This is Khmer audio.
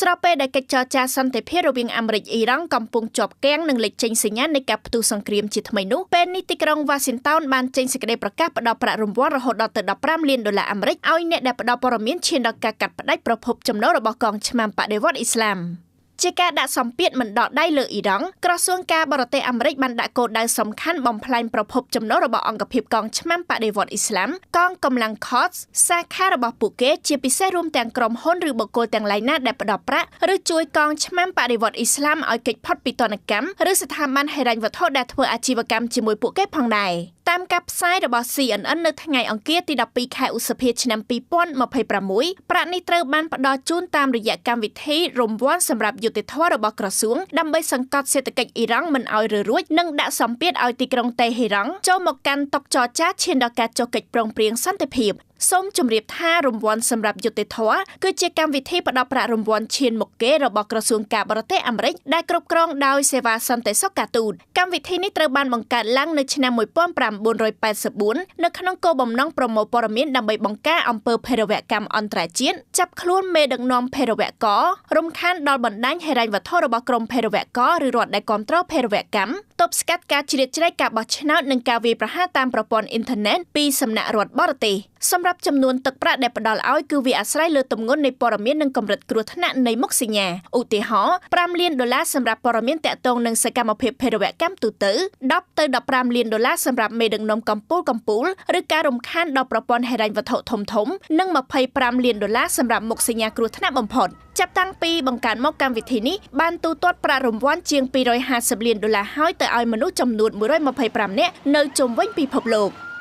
ស្របពេលដែលកិច្ចចរចាសន្តិភាពរវាងអាមេរិកអ៊ីរ៉ង់កំពុងជាប់គាំងនិងលេចចេញសញ្ញានៃការផ្ទុះសង្គ្រាមជាថ្មីនោះពេលនេះទីក្រុងវ៉ាស៊ីនតោនបានចេញសេចក្តីប្រកាសផ្ដល់ប្រាក់រង្វាន់រហូតដល់ទៅ15លានដុល្លារអាមេរិកឲ្យអ្នកដែលផ្ដល់ព័ត៌មានឈានដល់ការកាត់ផ្តាច់ប្រភពចំណូលរបស់កងឆ្មាំបដិវត្តន៍អ៊ីស្លាមជាការដាក់សម្ពាធមិនដកដៃលើអ៊ីរ៉ង់ក្រសួងការបរទេសអាមេរិកបានដាក់គោលដៅសំខាន់បំផ្លាញប្រភពចំណូលរបស់អង្គភាពកងឆ្មាំបដិវត្តន៍អ៊ីស្លាមកងកម្លាំងខតសាខារបស់ពួកគេជាពិសេសរួមទាំងក្រុមហ៊ុនឬបុគ្គលទាំងឡាយណាដែលផ្ដល់ប្រាក់ឬជួយកងឆ្មាំបដិវត្តន៍អ៊ីស្លាមឲ្យគេចផុតពីទណ្ឌកម្មឬស្ថាប័នហិរញ្ញវត្ថុដែលធ្វើអាជីវកម្មជាមួយពួកគេផងដែរតាមការផ្សាយរបស់ CNN នៅថ្ងៃអង្គារទី12ខែឧសភាឆ្នាំ2026ប្រាក់នេះត្រូវបានផ្ដល់ជូនតាមរយៈកម្មវិធីរង្វាន់សម្រាប់យុត្តិធម៌របស់ក្រសួងដើម្បីសង្កត់សេដ្ឋកិច្ចអ៊ីរ៉ង់មិនឲ្យរើរួចនិងដាក់សម្ពាធឲ្យទីក្រុងតេហេរ៉ង់ចូលមកកាន់តុចរចាឈានដល់ការចុះកិច្ចព្រមព្រៀងសន្តិភាពសូមជម្រាបថារង្វាន់សម្រាប់យុត្តិធម៌គឺជាកម្មវិធីផ្ដល់ប្រាក់រង្វាន់ឈានមុខគេរបស់ក្រសួងការបរទេសអាមេរិកដែលគ្រប់គ្រងដោយសេវាសន្តិសុខការទូតកម្មវិធីនេះត្រូវបានបង្កើតឡើងនៅឆ្នាំ1984នៅក្នុងគោលបំណងប្រមូលព័ត៌មានដើម្បីបង្ការអំពើភេរវកម្មអន្តរជាតិចាប់ខ្លួនមេដឹកនាំភេរវកររំខានដល់បណ្ដាញហិរញ្ញវត្ថុរបស់ក្រុមភេរវករឬរដ្ឋដែលគាំទ្រភេរវកម្មទប់ស្កាត់ការជ្រៀតជ្រែកការបោះឆ្នោតនិងការវាយប្រហារតាមប្រព័ន្ធអ៊ីនធឺណិតពីសំណាក់រដ្ឋបរទេសសម្រាប់ចំនួនទឹកប្រាក់ដែលផ្ដល់ឲ្យគឺវាអាស្រ័យលើទម្ងន់នៃព័ត៌មាននិងកម្រិតគ្រោះថ្នាក់នៃមុខសញ្ញាឧទាហរណ៍5លានដុល្លារសម្រាប់ព័ត៌មានទាក់ទងនឹងសកម្មភាពភេរវកម្មទូទៅ10ទៅ15លានដុល្លារសម្រាប់មេដឹកនាំកម្ពុជាឬការរំខានដល់ប្រព័ន្ធហិរញ្ញវត្ថុធំៗនិង25លានដុល្លារសម្រាប់មុខសញ្ញាគ្រោះថ្នាក់បំផុតចាប់តាំងពីបង្កើតមកកម្មវិធីនេះបានទូទាត់ប្រាក់រង្វាន់ជាង250លានដុល្លារហើយទៅឲ្យមនុស្សចំនួន125នាក់នៅជុំវិញពិភពលោក។